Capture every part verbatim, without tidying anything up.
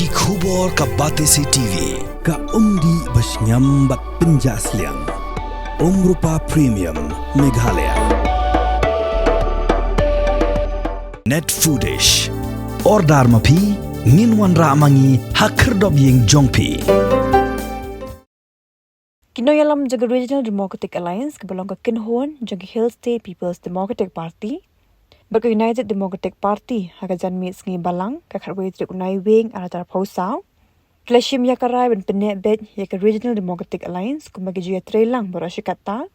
Ki khubor ka Batesi T V, ka umdih ba shngiam bad pynjah sliang. Umrupa Premium, Meghalaya. Net Foodish. Order ma phi, ngin wanrah ma ngi ha khyrdop ïing jong phi. Ki nongïalam jong ka Regional Democratic Alliance kaba long ka kynhun jong ka Hill State People's Democratic Party bad ka United Democratic Party, ha ka janmiet sngi Balang ka khatwei tarik u Naiwieng arhajar arphew saw, ki la shim ïa ka rai ban pynneh beit ïa ka Regional Democratic Alliance kumba ki ju ïatreilang baroh shi katta.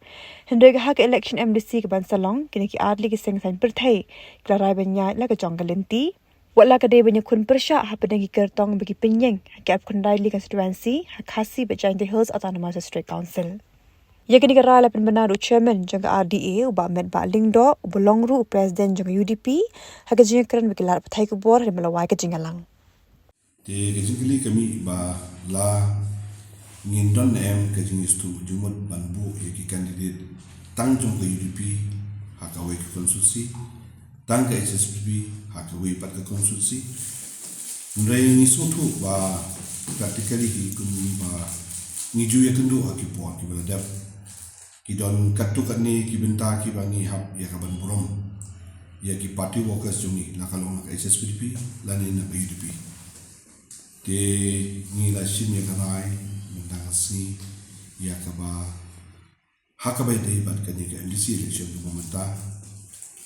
Hynrei ha ka election M D C kaban sa long, kine ki artylli ki seng saiñ pyrthei ki la rai ban ïaid la ka jong ka lynti. Wat la ka dei ban ïakhun pyrshah hapdeng ki kyrtong ba ki pynïeng ha ki arphew khyndai tylli constituency ha Khasi bad Jaintia Hills Autonomous District Council. Ïa kane ka rai la pynbna da u chairman jong ka R D A, u Bah Metbah Lyngdoh, uba long ruh u president jong ka U D P, ha ka jingïakren bad ki lad pathai khubor hadien ba la wai ka jingïalang. Te ka jingkylli ka mih ba la ngin don ne em ka jingïasyllok jingmut ban buh ïa ki candidate tang jong ka U D P ha kawei ka constituency, tang ka H S P D P ha kawei pat ka constituency. Hynrei ngi sngewthuh ba practically hi kumba ngi ju ïakynduh ha ki por kiba la dep, ki don katto katne ki bynta kiba ngi hap ïa ka ban burom ïa ki party workers jong ngi, la ka long na ka H S P D P lane na ka U D P. Te ngi la shim ïa ka rai mynta ka sngi ïa kaba ha kaba ïadei bad kane ka M D C election kaba mynta,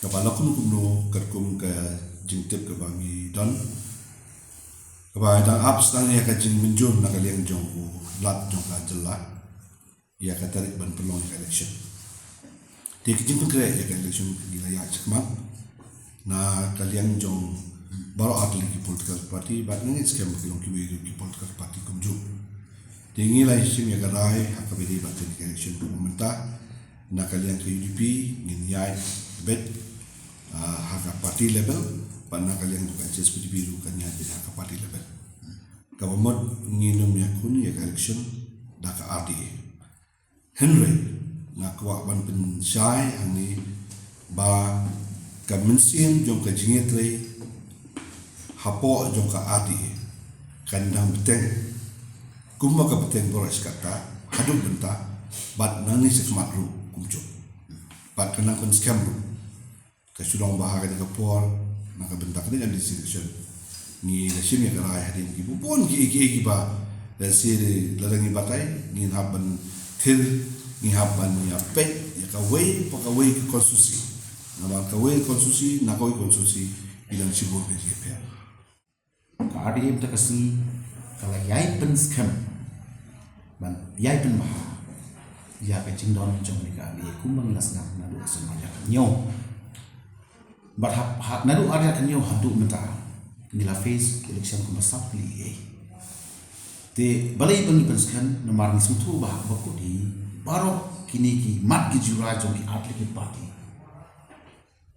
kaba la kumno kumno katkum ka jingtip kaba ngi don, kaba dang ap sdang ïa ka jingmynjur na ka liang jong u Lat jong ka jylla ïa ka tarik ban pynlong ïa ka election. Te ka jingpynkhreh ïa ka election ngi la ïaid shakhmat na ka liang jong baroh artylli ki political party, bad nga ngeit skhem ba ki long kiwei ruh ki political party kumjuh. Te ngi la shim ïa ka rai ha kaba ïadei bad kane ka election kaba mynta, na ka liang ka U D P ngin ïaid beit, ah, ha ka party level, bad na ka liang ka H S P D P ruh kan ïaid beit ha ka party level. Kaba mut ngin ym ïakhun ïa ka election da ka R D A. Hynrei nga kwah ban pynshai hangne ba ka mynsiem jong ka jingïatrei hapoh jong ka R D A kan dang bteng kumba ka bteng baroh shi katta haduh mynta, bad nangne shakhmat ruh kumjuh, bad kan nang pynskhem ruh. Ka shu long ba ha kane ka por na ka bynta kane ka M D C election ngi la shim ïa ka rai hadien ki bun bun kiei kiei kiba, lehse lada ngi batai ngin hap ban thir, ngi hap ban ïa peit ïa kawei pa kawei ka constituency. Namar kawei ka constituency na kawei ka constituency ki don shibun ka jingïapher. Ka R D A mynta ka sngi ka la ïai pynskhem ban ïai pynbha ïa ka jingdon jong kane ka R D A kumba ngi la sdang naduh ka snem ar hajar khathynñiew. Bad hap, hap naduh ar hajar khathynñiew haduh mynta ngi la face election kumba saw tylli. Te balei ba ngi pynskhem? Namar ngi sngewthuh ba ha kaba kut hi baroh kine ki mat ki jura jong ki artylli ki party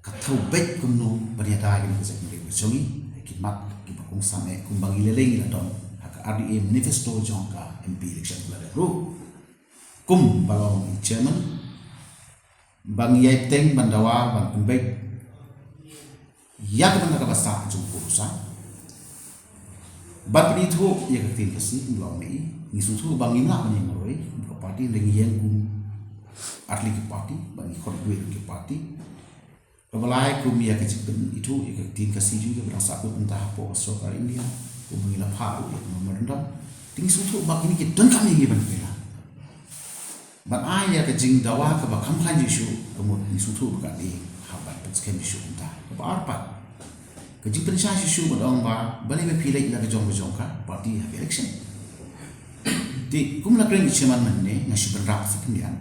ka thew beit kumno ban ïada ïa kane ka jaitbynriew ka jong ngi, ki mat kiba kongsan eh kumba ngi lei lei ngi la don ha ka R D A manifesto jong ka M P election ba la dep ruh. Kumba long i chairman, ba ngi ïai bteng ban dawa ban pynbeit ïa ka bynta kaba sah jong ka rusa, ban pynithuh ïa ka ktien Khasi kumba long mei. Ngi sngewthuh ba ngim lah ban ïeng marwei kum ka party, hynrei ngi ïeng kum artylli ki party, ba ngi khot iwei ki party. Kaba lai kum ïa ka jingpynithuh ïa ka ktien Khasi jong ngi kaba dang sahkut mynta hapoh ka sorkar India, kumba ngi la phah ruh ïa ka memorandum. Te ngi sngewthuh ba kine ki donkam ïa ngi ban pynlong, ban ai ïa ka jingdawa kaba kham khlaiñ shuh shuh, ka mut ngi sngewthuh ba ka dei hap ban pynskhem shuh shuh mynta. Kaba ar pat, ka jingpynshai shuh shuh ban ong ba balei ba phi leit la ka jong ka jong ka party ha ka election. Te kum la kren i chairman mynne, nga shu bynrap sa khyndiat.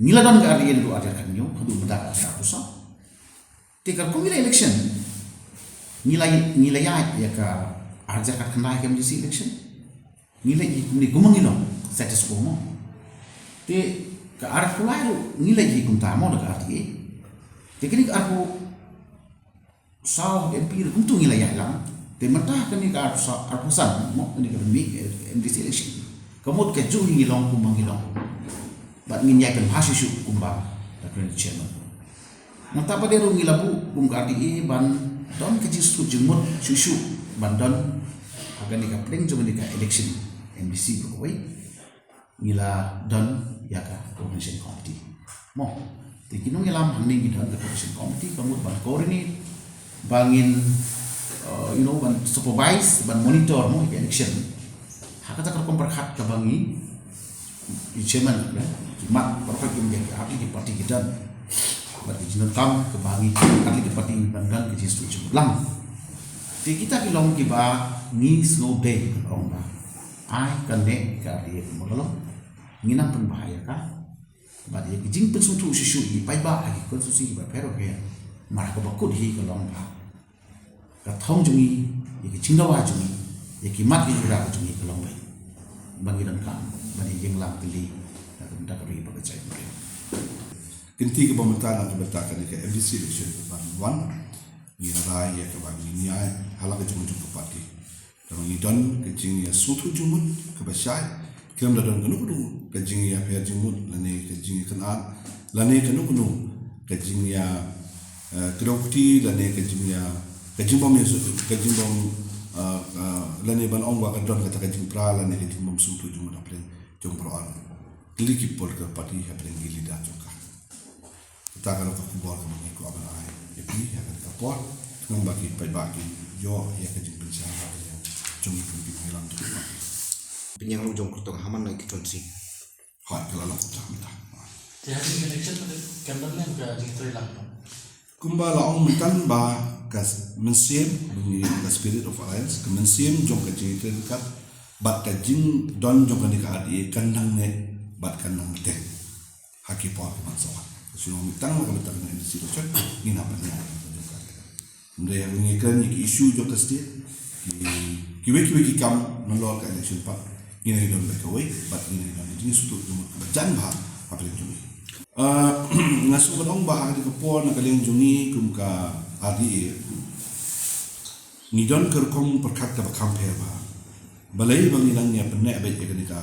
Ngi la don ka R D A naduh ar hajar khathynñiew haduh mynta ka ar hajar arphew saw. Te katkum ngi la election, ngi la, ngi la ïaid ïa ka ar hajar khatkhyndai ka M D C election. Ngi la ïaid kumne kumba ngi long status quo mo. Te ka ar hajar arphew lai ruh ngi la ïaid kumta mo da ka R D A. Te kane ka arphew saw M P ruh kumta ngi la ïaid lang. Te mynta kane ka arphew saw, arphew san mo, kane ka M D C election, ka mut kajuh hi ngi long kumba ngi long. Bad ngin ïai pynbha shuh shuh kumba la kren chairman. Nangta pat de ruh ngi la buh kum ka R D A ban don ka jingsuk jingmut shuh shuh ban don ha kane ka pdeng jong kane ka election M D C baroh kawei, ngi la don ïa ka coordination committee. Mo, te ki nongïalam hangne ngi don ka coordination committee ka mut ban coordinate, ba ngin, uh, you know, ban supervise, ban monitor mo ïa ka election. Ha kata ka rukom pyrkhat kaba ngi ki chairman, eh, ki mat baroh ki ïa ki, ha ki party ki don. Bad ki jingdonkam kaba ngi, ha ki party ngi don, don ki jingsngewthuh jingmut lang. Te kita ki long kiba ngi sngewdei ban ong ba ai kane ka ri mo ka long. Ngi nang pynbha ïa ka. Bad ïa ki jingpynsngewthuh shisha ïa ki paidbah ha ki constituency kiba pher bapher. Namar kaba kut hi ka long ba ka thong jong ngi, ïa ki jingdawa jong ngi, ïa ki mat ki jingdawa jong ngi ka long ba, ba ngi donkam ban ïeng lang tylli na ka bynta ka ri bad ka jaitbynriew. Kynti kaba mynta na ka bynta kane ka M D C election kaba wan, ngi rai ïa kaba ngi ïaid ha la ka jong jong ka party. Kaba ngi don ka jingïasngewthuh jingmut kaba shai, khlem da don kano kano ka jingïapher jingmut lane ka jingïakynad lane kano kano ka jingïa, eh, kdew kti lane ka jingïa, ka jingbym ïa, ka jingbym, eh, eh, lane ban ong ba ka don kata ka jingpra lane ka jingbym sngewthuh jingmut hapdeng jong baroh ar tylli ki political party hapdeng ki leader jong ka. Kata ka long ka khubor kaba ngi kwah ban ai ïa phi ha kane ka por, khnang ba ki paidbah kin ïoh ïa ka jingpynshai ha ka liang jong ngi kum ki nongïalam jong ka party. Pynïaid ruh jong kyrtong ha man la ki constituency. Hooid, ka la long kumta mynta. Te ha ka election ka dang don ne ka jingtrei lang? Kumba la ong mynta ba ka s-, mynsiem, ka spirit of alliance, ka mynsiem jong ka jingtrei ryngkat bad ka jingdon jong kane ka R D A kan nang neh bad kan nang bteng ha ki por kiban sa wan. Ka shu long mynta ba ka bynta ka M D C election ngin hap ban ïaid. Hynrei ngi kren ïa ki issue jong ka state, ki, kiwei kiwei ki kam nalor ka election pat ngin ïa don bad kawei bad ngin ïa don jingsutu jong ka jan bha hapdeng jong ngi. Ah, nga shu ban ong ba ha kane ka por na ka liang jong ngi kum ka R D A ngi don ka rukom pyrkhat kaba kham pher bha. Balei ba ngi nang ïa pynneh beit ïa kane ka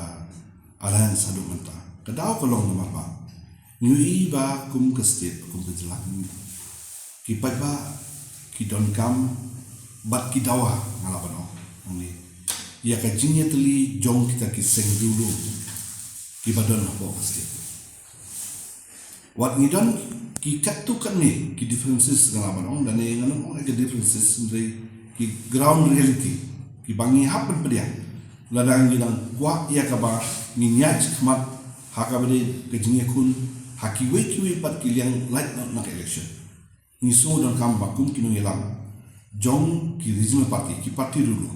alliance haduh mynta? Ka daw ka long namar ba ngi ïohi ba kum ka state, kum ka jylla, ki paidbah ki donkam bad ki dawa, nga lah ban ong hangne, ïa ka jingïatylli jong kita ki seng riewlum kiba don hapoh ka state. Wat ngi don ki katto katne ki differences, nga lah ban ong, lane ngan ym ong ki differences, hynrei ki ground reality kiba ngi hap ban pdiang. Lada ngi dang kwah ïa kaba ngin ïaid shakhmat ha kaba dei ka jingïakhun ha kiwei kiwei pat ki liang lait na, na ka election, ngi shu donkam ba kum ki nongïalam jong ki regional party, ki party ruh,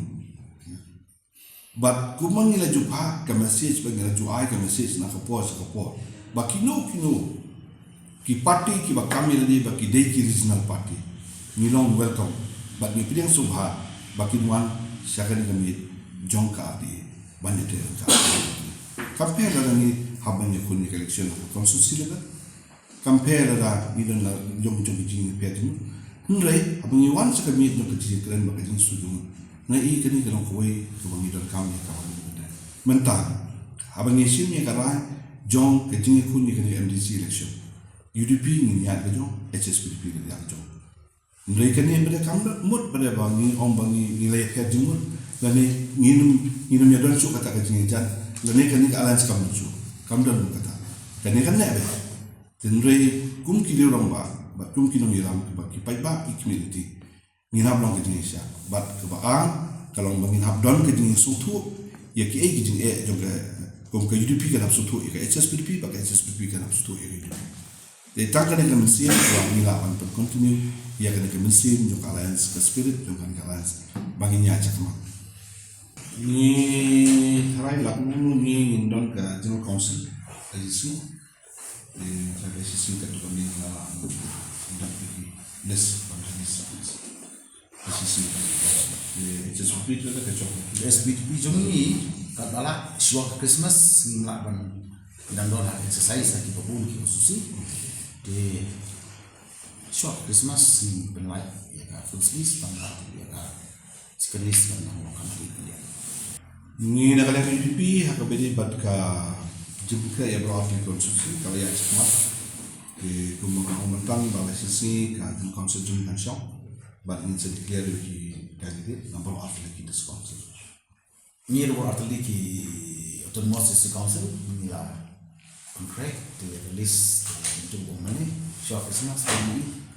bad kumba ngi la ju phah ka message, ba ngi la ju ai ka message na ka por sha ka por, ba kino kino ki party kiba kam ïa lade ba ki dei ki regional party, ngi long welcome bad ngi pdiang sngewbha ba kin wan sha kane ka miet jong ka R D A ban ïatrei ryngkat. Kam pher lada ngi hap ban ïakhun ïa ka election ha ka constituency level. Kam pher lada ngi don la jong jong ki jingïapher jingmut. Hynrei haba ngi wan sha ka miet jong ka jingkren bad ka jingsngewthuh jingmut, nga i kane ka long kawei kaba ngi donkam ïa ka ban ïa ka. Mynta haba ngi shim ïa ka rai jong ka jingïakhun ïa kane ka M D C election, U D P ngin ïaid ka jong, H S P D P ngin ïaid ka jong. Hynrei kane ba dei kam mut ba dei ba ngi ong ba ngi, ngi la ïapher jingmut, lane ngin ym, ngin ym ïa don shuh kata ka jingïajan, lane kane ka alliance kam don shuh. Kam don kata. Kane kan neh beit. Hynrei kum ki rangbah bad kum ki nongïalam bad ki paidbah, ki community, ngin hap long ka jingïasyllok. Bad kaba ar ka long ba ngin hap don ka jingsngewthuh ïa kiei ki jingeh jong ka, kum ka U D P kan hap sngewthuh ïa ka H S P D P, bad ka H S P D P kan hap sngewthuh ïa ka U D P. Te tang kane ka mynsiem ba ngi lah ban pyn continue ïa kane ka mynsiem jong ka alliance, ka spirit jong kane ka alliance ba ngin ïaid shakhmat. Ngi tharai lah kumno ngi ngin don ka General Council, ka jingïaseng. Te ka jingïaseng ka tu kami la lah ban don ki list ban release. H S P D P, eh, H S P D P tu ka jong. H S P D P jong ngi, katba lah shuwa ka Christmas ngim lah ban dang don ha exercise ha kiba bun ki constituency. Te shuwa ka Christmas ngin pynlait ïa ka first list, tang ka ïa ka second list kan nang long ka nang ïa ka. Ngi na ka liang ka U D P ha kaba ïadei bad ka jingpynkhreh ïa baroh arti constituency ka la ïaid shakhmat. Te kumba nga ong mynta ba la shisngi ka General Council jong ngi kan shong. Bad ngin sa declare ïa ki candidate na baroh arti Ngi ruh artylli ki Autonomous District Council ngi la contract te release te ngi tu bong mane. Shuwa Christmas te ngi